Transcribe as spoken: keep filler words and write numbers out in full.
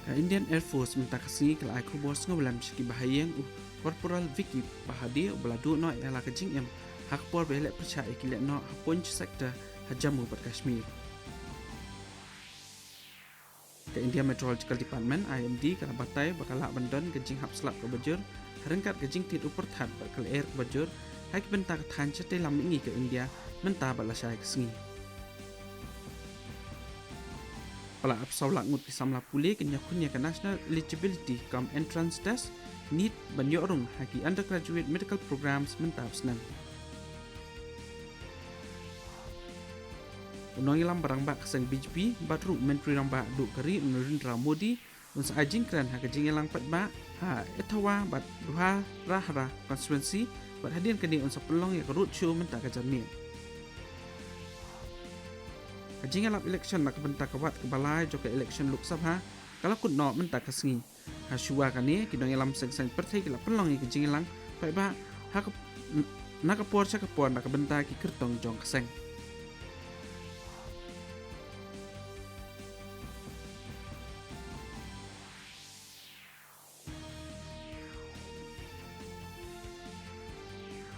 Ka Indian Air Force mynta ka sngi ka la ai khubor sngewlem sha ki bahaïing u Corporal Vicky Pahade uba la duh noh ïa la ka jingim ha ka por ba ïaleh pyrshah ïa ki lehnoh ha Poonch sector ha Jammu bad Kashmir. Ka India Meteorological Department, I M D, ka la batai ba ka lah ban don ka jinghap slap kaba jur ha ryngkat ka jingtied u pyrthat bad ka lyer kaba jur ha ki bynta ka thaiñ shatei lam mihngi ka India mynta bad lashai ka sngi. Palat arphew saw lak ngut ki samla pule kin ïakhun ïa ka National Eligibility cum Entrance Test, NEET, ban ïoh rung ha ki undergraduate medical programs mynta u snem. U nongïalam ba rangbah ka seng B J P bad ruh Myntri Rangbah duh ka ri u Narendra Modi un sa ai jingkren ha ka jingïalang paidbah ha Etawah bad Dhaurahara constituency, bad hadien kane un sa pynlong ïa ka roadshow mynta ka janmiet. Ka jingïalap election na ka bynta ka wad kaba lai jong ka election Lok Sabha ka la kut noh mynta ka sngi. Ha shuwa kane, ki nongïalam seng saiñ pyrthei ki la pynlong ïa ka jingïalang paidbah ha ka, na ka por sha ka por na ka bynta ki kyrtong jong ka seng.